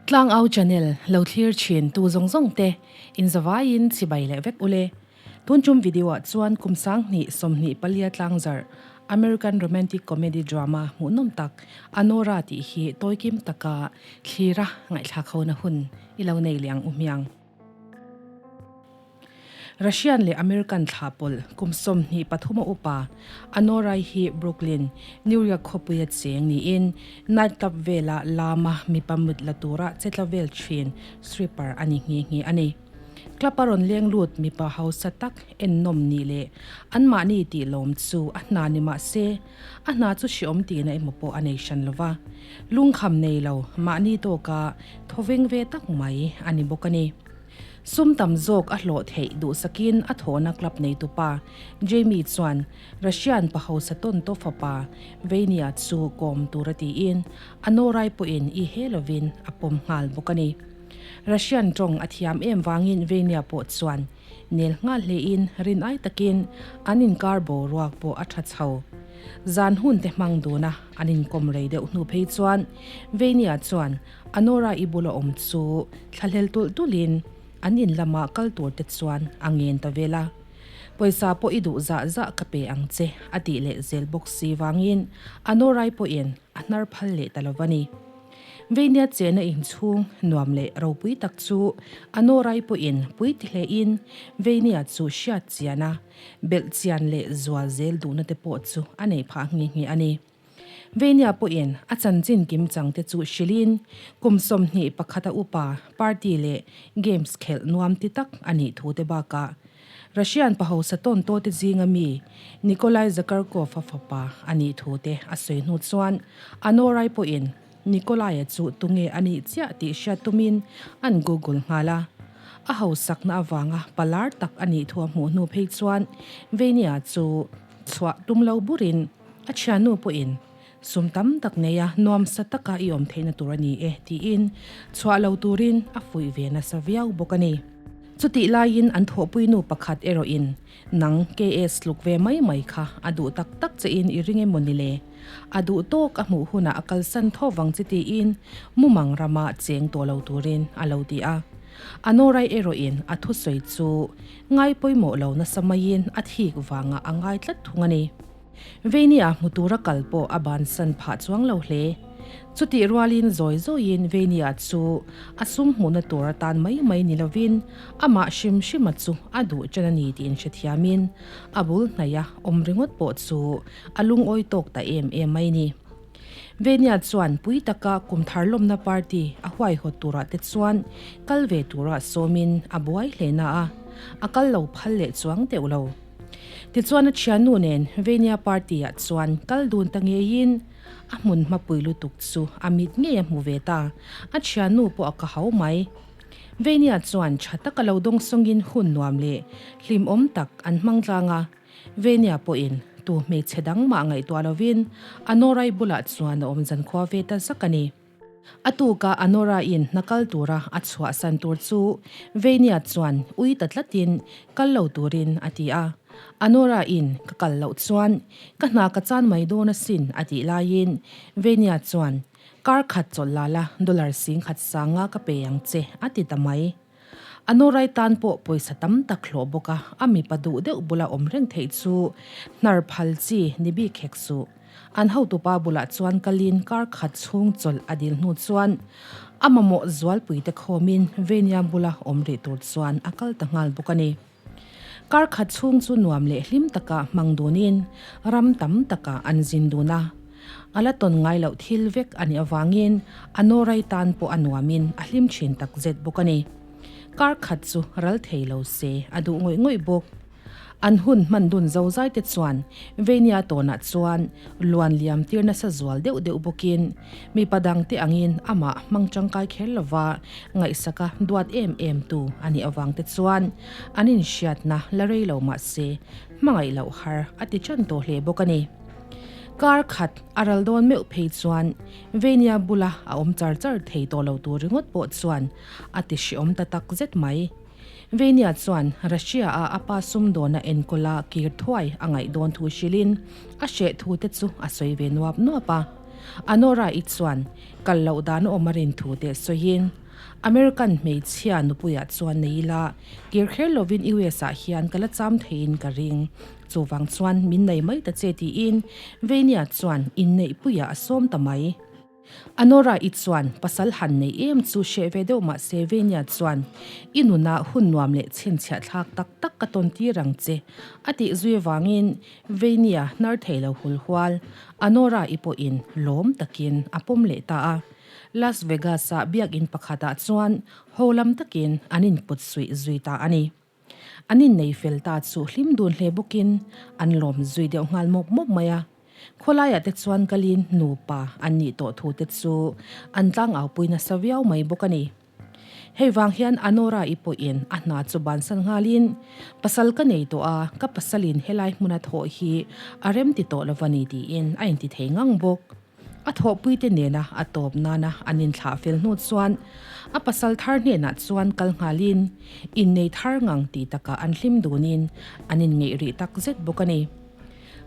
Tlangau channel lo thlir thin tu zawng zawng te in zavaiin chibai leh vek ule. Tun tum video ah chuan kum 20 24 tlangzarh American romantic comedy drama hmuhnawm tak Anora tih hi tawikim taka thlira ngaihthlak hona hun i lo nei leh ang u hmiang. Russian leh American thla pawlh kum 23 a upa Anorai hi Brooklyn, New York khawpuia cheng niin night club vela lama mipa mut la tura che tla vel thin stripper a ni nghe nghe a ni. Club a rawn leng lut mipa hausa tak ennawm nih leh anmahni tih lawm chu a hna ni mah se a hna chu hriawm tihna emaw pawh a nei hran lo va, lungkham nei lo mahni tawka thawveng ve tak mai a ni bawk a ni. Sum tam zawk a hlawh theih duhsakin a thawhna club neitupa Jamie chuan Russian pa hausa tawn tawh fapa Vania chu kawm tura tiin a nawrai pawhin i he lovin a pawm nghal bawk a ni. Russian tawng a thiam em vangin Vania pawh chuan nel nghal hlein rin ai takin an inkar boruak pawh a tha chho. Zan hun te hmang duna an inkawm rei deuh hnu phei chuan Vania chuan Anora i bula awm chu thlahlel tulh tulhin an in lama kal tur te chuan a ngen ta vel a. Pawisa pawh i duh zah zah ka pe ang che a tih leh zel bawk si vangin Anorai pawhin a hnar phal leh ta lo va ni. Veinia chehna inchhung nuam leh ropui tak chu Anorai pawhin pui ti hlein Veinia chu hriat chian a, belh chian leh zual zel duhna te pawh chu a nei phah nghe nghe a ni. Veinia pawhin a chanchin kimchang te chu hrilhin kum 21 a upa party leh games khelh nuam ti tak a nih thu te bakah Russian pa hausa tawn tawh te zinga mi Nikolai Zakharkov-a fapa a nih thu te a sawi hnu chuan Anorai pawhin Nikolai-a chu tunge a nih chiah tih hriat tumin an google nghal a. A hausakna avanga palar tak a nih thu a hmuh hnu phei chuan Veinia chu chhuah tum lo burin A thiannu pawhin, Sum tam tak neia nuamsa taka i awm theihna tur a ni e, tiin chhuah lo turin a fuih ve nasa viau bawk a ni. Chutih laiin an thawhpuinu pakhat erawhin, Nang KS tluk ve mai mai kha a duh tak tak chein i ring emaw ni le? A duh tawk a hmuh hunah a kalsan tho vang che tiin mumang rama cheng tawh lo turin a lo ti a. Anorai erawhin a thusawi chu ngai pawimawh lo nasa maiin a thik vangah a ngai tlat thung a ni. Veinia hmu tura kal pawh a bansan phah chuang lo hle. Chutih rualin zawi zawiin Veinia chu a sum hmuhna tur atan mai mai ni lovin amah hrim hrima chu a duh chen a ni tiin hrethiamin a bul hnaia awm ringawt pawh chu a lungawi tawk ta em em mai ni. Veinia chuan pui taka kum thar lawmna party a huaihawt turah te chuan kal ve tura sawmin a buai hle na a, a kal lo phal leh chuang deuh lo. Tichuan a thiannu nen Veinia party ah chuan kal dun ta ngeiin a hmun hmapui lutuk chu a mit ngei a hmu ve ta, a thiannu pawh a ka hau mai. Veinia chuan tha taka lo dawng sawngin hun nuam leh hlimawm tak an hmang tlang a, Veinia pawhin tu hmeichhe dang mah ngaihtuah lovin a Norai bulah chuan a awm zankhua ve ta zak a ni. A tuka Anora-in hna kal tura a chhuahsan tur chu Veinia chuan ui ta tlatin kal lo turin a ti a. Anora-in ka kal loh chuan ka hna ka chan mai dawn asin a tih laiin Veinia chuan kar khat chawlh la la dollar 10,000 sanga ka pe ang che a ti ta mai. Anorai tan pawh pawisa tam tak hlawh bawk a, a mipa duh deuh bula awm reng theih chu hnar phal chi ni bik hek suh. An hotupa bulah chuan kalin kar khat chhung chawlh a dil hnu chuan a mamawh zualpuite khawmin Venia bula awm rih tur chuan a kal ta nghal bawk a ni. Kar khat chhung chu nuam leh hlim taka hmang dunin ram tam takah an zin dun a. A la tawn ngai loh thil vek a nih avangin a nawrai tan pawh a nuamin a hlim thin tak zet bawk a ni. Kar khat chu ral thei lo se a duh ngawih ngawih bawk. An hun hman dun zozai te chuan Veinia tawnah chuan luan liam tir nasa zual deuh deuh bawkin mipa dangte angin amah hmang tangkai kher lova ngaihsaka duat em em tu a nih avang te chuan an inhriatna la rei lo mahse hmangaih loh har a ti tan tawh hle bawk a ni. Kar khat a ral dawn meuh phei chuan Veinia bula a awm char char thei tawh lo tur ringawt pawh chuan a ti hreawm ta tak zet mai. Veinia chuan Russia-a a pa sumdawna enkawla kir thuai a ngaih dawn thu hrilhin a hreh thu te chu a sawi ve nuap nuap a. Anora-i chuan kal loh dan a awm a rin thu te sawiin, American hmeichhia nupuiah chuan nei ila, kir kher lovin US-ah hian ka la cham theiin ka ring. Chuvang chuan min nei mai ta che tiin Vania chuan inneihpuiah a sawm ta mai. Anora-i chuan pasal han nei em chu hreh ve deuh mah se Vania chuan i nunah hun nuam leh chhinchhiah thlak tak tak ka tawn tir ang che a tih zui vangin Vania hnar thei lo hul hual Anora-i pawhin lawm takin a pawm leh ta a. Las Vegas-a biakinn pakhatah chuan ho lam takin an input suih zui ta a ni. An innei fel ta chu hlim dun hle bawkin an lawm zui deuh nghal mawp mawp mai a. Khawlaiah te chuan kalin nupa an nih tawh thu te chu an tlangaupui nasa viau mai bawk a ni. Hei vang hian Anora-i pawhin a hna chu bansan nghalin, Pasal ka nei tawh a, ka pasalin helai hmuna thawh hi a rem ti tawh lo va ni tiin a inti thei ngang bawk. A thawhpuite nena a tawp nana an inthlah fel hnu chuan a pasal thar hnenah chuan kal nghalin innei thar ngang tih takah an hlim dunin an inngeih rih tak zet bawk a ni.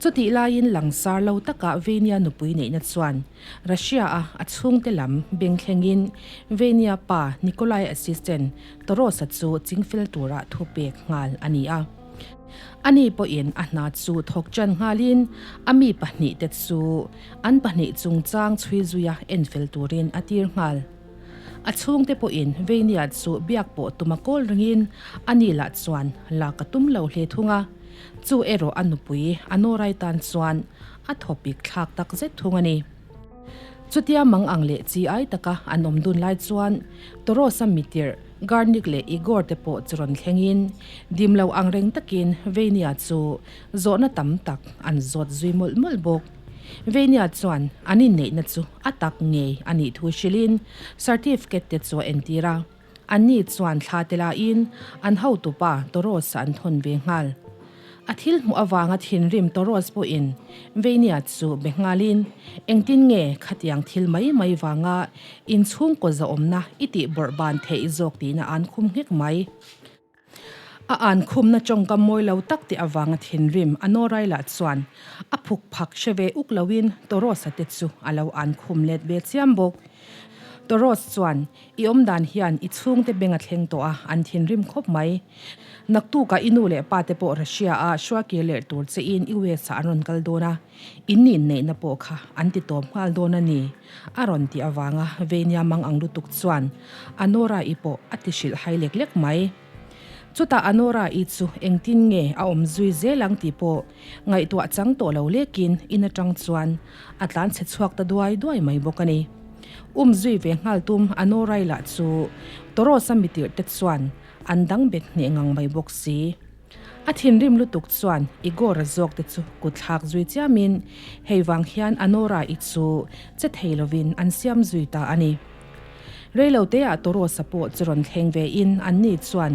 Chutih laiin langsar lo takah Venia nupui neihna chuan Russia-a a chhungte lam beng thlengin Venia pa Nikolai assistant Torosa chu chingfel tura thupek nghal a ni a. Ani pawhin a hna chu thawk ṭan nghalin a mi pahnihte chu an pahnih chungchang chhui zuia enfel turin a tir nghal. A chhungte pawhin Veinia chu biak pawh tum a kawl ringin ani lah chuan lak a tum lo hle thung a, chu erawh a nupui a nawrai tan chuan a thawpik thlak tak zet thung a ni. Chutia mang ang leh chi ai taka an awm dun lai chuan Torosa mitirh Garnik leh Igor te pawh chu rawn thlengin dim lo ang reng takin Veinia chu zawhna tam tak an zawt zui mawlh mawlh bawk. Veinia chuan an inneihna chu a tak ngei a nih thu hrilhin certificate te chu a entir a. Anni chuan thla te lain an hotupa Toros-a an thawn ve nghal. A thil hmuh avanga thinrim Toros pawhin Veinia chu be nghalin, Engtin nge khatiang thil mai mai vanga inchhungkaw zahawmna i tih bawrh ban theih zawk tihna an khum nghek mai. A an khumna tawngkam mawi lo tak tih avanga thinrim a nawrai lah chuan a phuk phak hre ve uk loin Toros-a te chu a lo an khum let ve chiam bawk. Toros chuan, I awm dan hian i chhungte beng a thleng tawh a, an thinrim khawp mai. Naktukah i nu leh pa te pawh Russia-a hruakir leh tur chein US-ah an rawn kal dawn a, in inneihna pawh kha an ti tawp nghal dawn a ni, a rawn tih avanga Veinia mang ang lutuk chuan Anora-i pawh a ti hrilh hai lek lek mai. Chutah Anora-i chu engtin nge a awm zui zel ang tih pawh ngaihtuah chang tawh lo lekin in atang chuan a tlan chhe chhuak ta duai duai mai bawk a ni. Um zui ve nghal tum Anora-i lah chu Torosa mitirh te chuan an dang bet hneh ngang mai bawk si. A thinrim lutuk chuan Igor-a zawk te chu kut thlak zui chiamin hei vang hian Anora-i chu che thei lovin an siam zui ta a ni. Reiloteah Torosa pawh chu rawn thleng vein anni chuan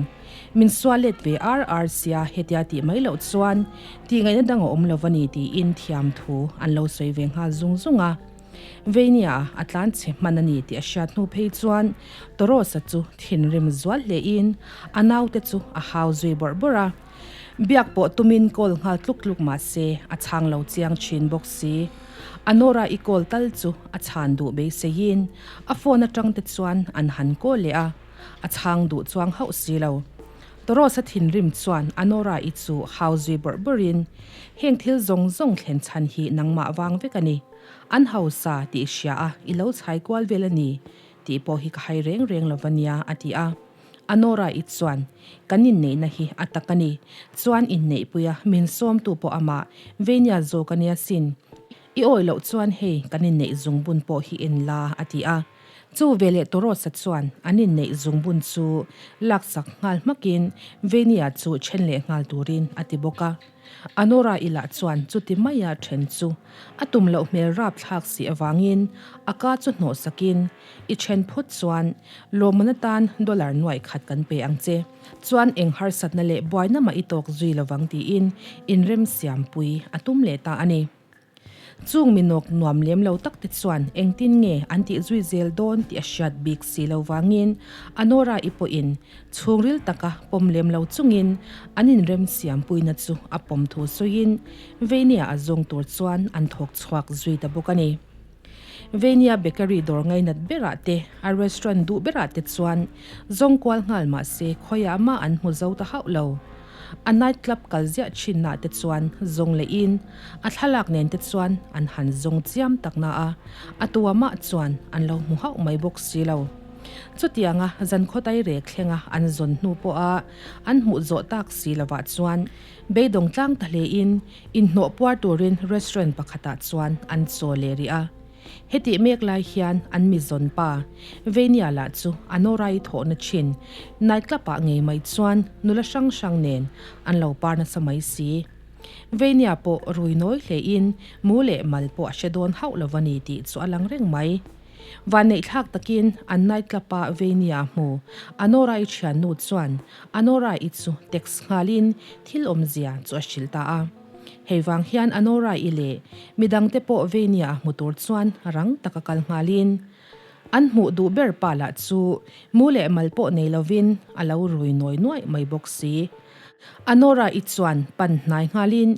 min sual let ve ar ar sia hetia tih mai loh chuan tihngaihna dang a awm lo va ni tiin thiam thu an lo sawi ve nghal zung zung a. Veinia a tlan chhe hman a ni tih a hriat hnu phei chuan Torosa chu thinrim zual hlein a naute chu a hau zui bawrh bawrh a. Biak pawh tumin call nghal tluk tluk mah se a chhang lo chiang thin bawk si. Anora i call tal chu a chhan duh beiseiin a phone atang te chuan an han call leh a, a chhang duh chuang hauh si lo. Torosa thinrim chuan Anora i chu hau zui bawrh bawrhin, Heng thil zawng zawng thlen chhan hi nangmah vang vek a ni. An hausa tih hria a i lo chhai kual vel a ni tih pawh hi ka hai reng reng lo va nia, a ti a. Anora i chuan, Kan inneihna hi a tak a ni. Chuan inneihpuia min sawmtu pawh amah Veinia zawk a nia sin. I awih loh chuan hei kan inneih zungbun pawh hi en la, a ti a. Chu veleh Torosa chuan an inneih zungbun chu laksak nghal hmakin Veinia chu then leh nghal turin a ti bawk a. Anora i lah chuan chuti maia then chu a tum loh hmel rapthlak si avangin a ka chu hnawhsakin, I then phawt chuan lawmman atan dollar nuaih khat kan pe ang che. Chuan eng harsatna leh buaina mah i tawk zui lovang tiin inremsiampui a tum leh ta a ni. Chung minawk nuam lem lo tak te chuan engtin nge an tih zui zel dawn tih a hriat bik si lo vangin Anora i pawhin chhungril taka pawm lem lo chungin an inremsiampuina chu a pawm thu sawiin Veinia a zawng tur chuan an thawk chhuak zui ta bawk a ni. Veinia bakery dawr ngainat berah te, a restaurant duh berah te chuan zawng kual nghal mah se khawiah mah an hmu zo ta hauh lo. A night club kal ziah thinnaah te chuan zawng lehin a thlalak nen te chuan an han zawng chiam tak na a, a tua mah chuan an lo hmu hauh mai bawk si lo. Chutianga zankhawtai rek thlenga an zawn hnu pawha an hmuh zawh tak si lovah chuan beidawng tlang ta hlein inhnawh puar turin restaurant pakhatah chuan an chaw leh rih a. Hetih mek lai hian an mi zawn pa Veinia lah chu a Nora-i thawhna thin night club-ah ngei mai chuan nula hrang hrang nen an lo par nasa mai si. Veinia pawh rui nawi hlein mu leh mal pawh a hre dawn hauh lo va ni tih chu a lang reng mai. Vanneihthlak takin an night club-a Veinia hmu a Nora-i thiannu chuan a Nora-i chu text nghalin thil awmzia chu a hrilh ta a. Hei vang hian Anora-i leh midangte pawh Veinia a hmu tur chuan rang taka kal nghalin an hmuh duh ber pa lah chu mu leh mal pawh nei lovin a lo rui nawi nuaih mai bawk si. Anora-i chuan pan hnai nghalin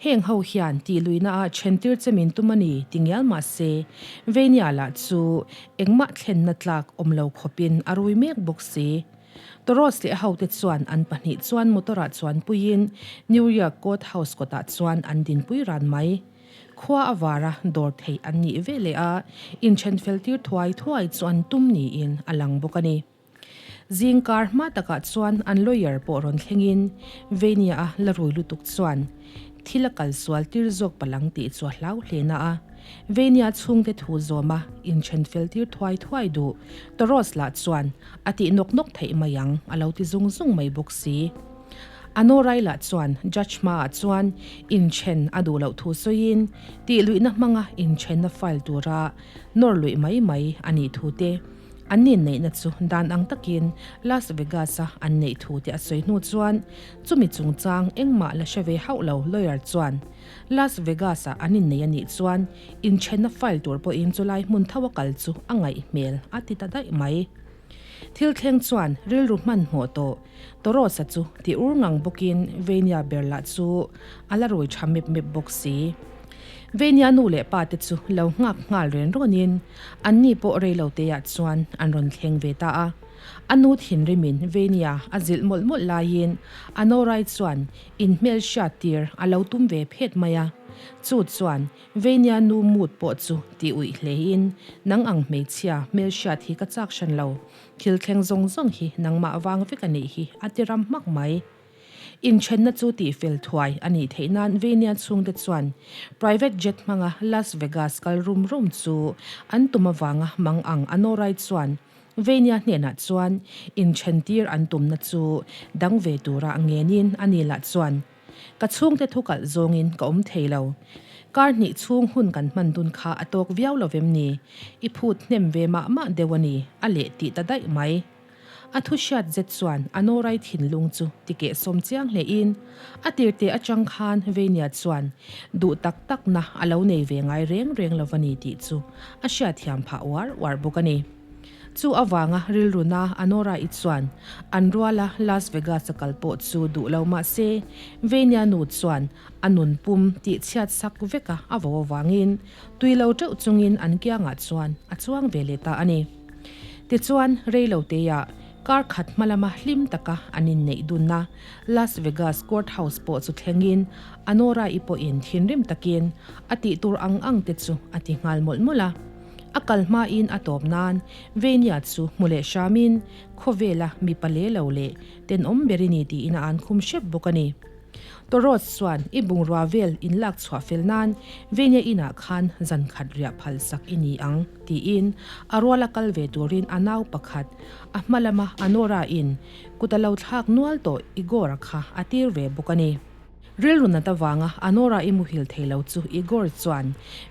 heng ho hian tih luihna ah then tir che min tum a ni ti ngial mah se Veinia lah chu engmah thlenna tlak awm lo khawpin a rui mek bawk si. Toros leh a hote chuan an pahnih chuan motor-ah chuan puiin New York Court House kawtah chuan an dinpui ran mai. Khua a vara dawr theih an nih ve leh a, inthen fel tir thuai thuai chu an tum niin a lang bawk a ni. Zingkar hma takah chuan an lawyer pawh rawn thlengin Veinia-a la rui lutuk chuan Thil a kal sual tir zawk palang tih chu a hlau hle na a. Veinia chhungte thu zawma inthen fel tir thuai thuai duh Toros lah chuan a tih nawk nawk theih mai ang a lo ti zung zung mai bawk si. Anorai lah chuan judge hmaah chuan inthen a duh loh thu sawiin tih luihna hmanga inthenna file tura nawr luih mai mai a nih thu te An inneihna chu dan ang takin Las Vegas-a an neih thu te a sawi hnu chuan chumi chungchang engmah la hre ve hauh lo lawyer chuan Las Vegas-a an innei a nih chuan inthenna file tur pawhin chulai hmun tho a kal chu a ngaih hmel a ti ta daih mai. Thil thleng chuan rilru hmanhmawh tawh Toros-a chu ti ur ngang bawkin Veinia ber lah chu a la rui tha mep mep bawk si. Veinia nu leh pa te chu lo nghak nghal ren rawnin an ni pawh rei lo te ah chuan an rawn thleng ve ta a. A nu thinrimin Veinia a zilh mawlh mawlh laiin a Norai chuan inhmel hriat tir a lo tum ve phet mai a. Chu chuan Veinia nu mood pawh chu ti uih hlein nang ang hmeichhia hmelhriat hi ka chak hran lo. Thil thleng zawng zawng hi nangmah vang vek a nih hi a ti ram hmak mai. Inthenna chu tihfel thuai a nih theih nan Veinia chhungte chuan private jet hmanga Las Vegas kal rum rum chu an tum avanga mang ang a Norai chuan Veinia hnenah chuan inthen tir an tumna chu dang ve tura ngenin a ni lah chuan Ka chhungte thu kalh zawngin ka awm thei lo. Kar hnih chhung hun kan hman dun kha a tawk viau lo vem ni? I phut hnem ve mah mah deuh a ni, a leh tih ta daih mai. A thu hriat zet chuan a Norai thinlung chu tikeh sawm chiang hlein a tirte atang khan Veinia chuan duh tak takna a lo nei ve ngai reng reng lo va ni tih chu a hriatthiam phah uar uar bawk a ni. Chu avanga rilruna Anora-i chuan an ruala Las Vegas-a kal pawh chu duh lo mah se, Veinia nu chuan a nun pum tih chhiat sak veka a vo avangin tui lo teuh chungin an kiangah chuan a chuang ve leh ta a ni. Tichuan, rei lo teiah kar khat hma lama hlim taka an inneih dunna Las Vegas Court House pawh chu thlengin Anora-i pawhin thinrim takin a tih tur ang ang te chu a ti nghal mawlh mawlh a. A kal hmain a tawp nan Veinia chu hmu leh hramin khawvela mipa le lo leh tenawm ber i ni tiin a an khum hrep bawk a ni. Toros chuan i bungrua vel in lak chhuah fel nan Veinia inah khan zan khat riah phal sak i ni ang tiin a ruala kal ve turin a nau pakhat a hma lama Anora in kut a lo thlak nual tawh Igor-a kha a tir ve bawk a ni. Rilru nat avanga Anora i muhil thei lo chu Igor chuan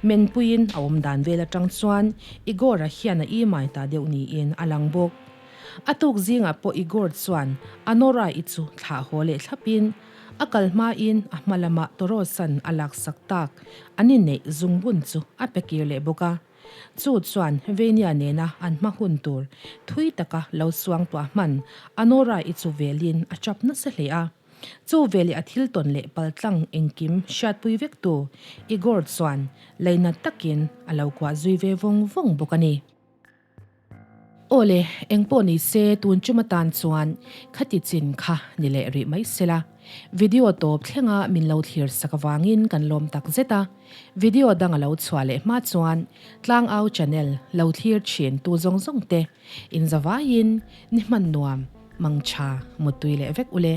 menpuiin a awm dan vel atang chuan Igor-a hian a imai ta deuh niin a lang bawk. A tuk zingah pawh Igor chuan Anora i chu thlah haw leh thlapin a kal hmain a hma lamah Torosan a laksak tak an inneih zungbun chu a pe kir leh bawk a. Chu chuan Veinia nena an hma hun tur thui taka lo suangtuah hman Anora i chu velin a chap nasa hle a. Chu veleh a thil tawn leh paltlang engkim hriatpui vektu Igor chuan lainat takin a lo kuah zui ve vawng vawng bawk a ni. Aw le, engpawh ni se tun chum atan chuan khati chin kha ni leh rih mai sela. Video tawp thlenga min lo thlir sak avangin kan lawm tak zet a. Video dang a lo chhuah leh hma chuan Tlangau channel lo thlir thin tu zawng zawng te inzavaiin ni hman nuam, mangtha, muttui leh vek ule.